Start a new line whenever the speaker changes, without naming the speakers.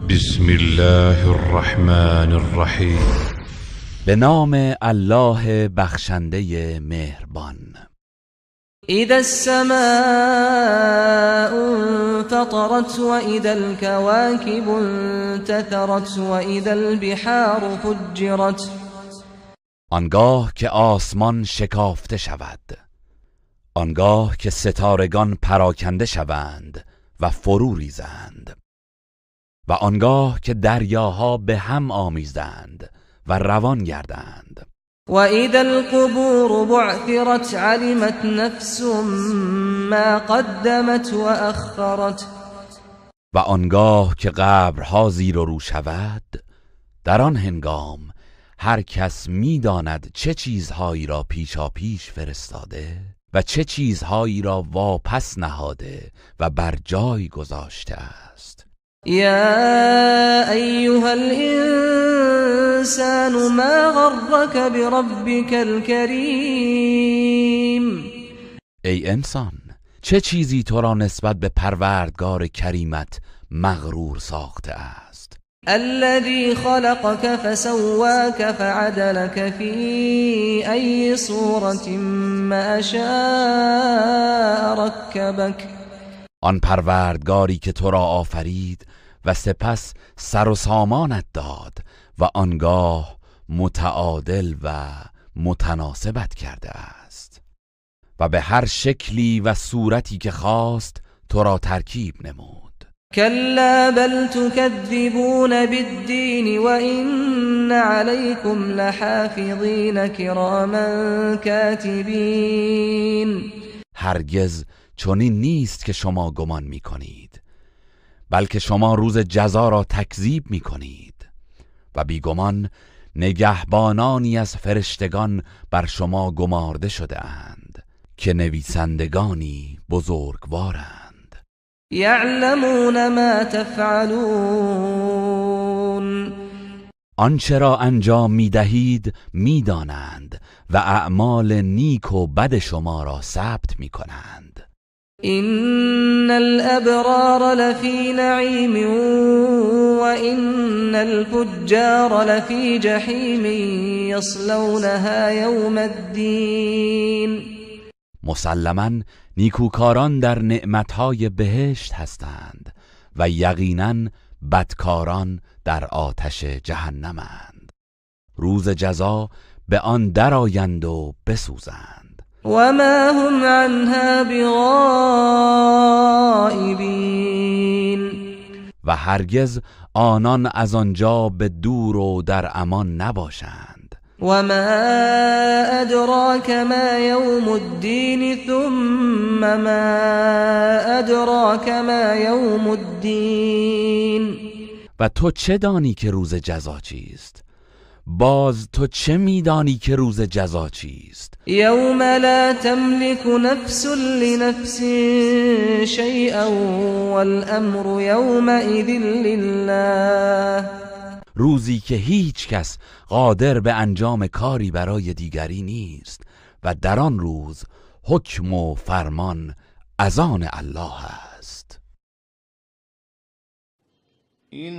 بسم الله الرحمن الرحیم.
به نام الله بخشنده مهربان.
اذا السماء انفطرت واذا الكواكب انتثرت واذا البحار فجرت.
آنگاه که آسمان شکافته شود، آنگاه که ستارگان پراکنده شوند و فرو ریزند، و آنگاه که دریاها به هم آمیزند و روان گردند.
و اذا القبور بعثرت علمت نفس ما قدمت و اخرت.
و آنگاه که قبرها زیر و رو شود، در آن هنگام هر کس میداند چه چیزهایی را پیشا پیش فرستاده و چه چیزهایی را واپس نهاده و بر جای گذاشته است.
یا ایها الانسان ما غرک بربک الکریم.
ای انسان، چه چیزی تو را نسبت به پروردگار کریمت مغرور ساخته است؟
الذي خلقك فسواك فعدلك في أي صورة ما شاء ركبك.
آن پروردگاری که تو را آفرید و سپس سر و سامانت داد و آنگاه متعادل و متناسبت کرده است و به هر شکلی و صورتی که خواست تو را ترکیب نمود.
كلا بل تكذبون بالدين وإن عليكم لحافظين كراما كاتبين.
هرگز چنین نیست که شما گمان میکنید، بلکه شما روز جزا را تکذیب میکنید و بیگمان نگهبانانی از فرشتگان بر شما گمارده شده اند که نویسندگانی بزرگوارند.
یعلمون ما تفعلون.
آنچه را انجام میدهید میدانند و اعمال نیک و بد شما را ثبت میکنند.
ان الابرار لفی نعیم و ان الفجار لفی جحیم یصلونها یوم الدین.
مسلما نیکوکاران در نعمتهای بهشت هستند و یقینا بدکاران در آتش جهنمند. روز جزا به آن درآیند و بسوزند.
و ما هم عنها بغائبین.
و هرگز آنان از آنجا به دور و در امان نباشند.
و ما ادراک ما یوم الدین ثم ما ادراک ما یوم الدین.
و تو چه دانی که روز جزا چیست؟ باز تو چه میدانی که روز جزا چیست؟
یوم لا تملك نفس لنفس شیئا والامر یومئذ لله.
روزی که هیچ کس قادر به انجام کاری برای دیگری نیست و در آن روز حکم و فرمان از آن الله است.
إن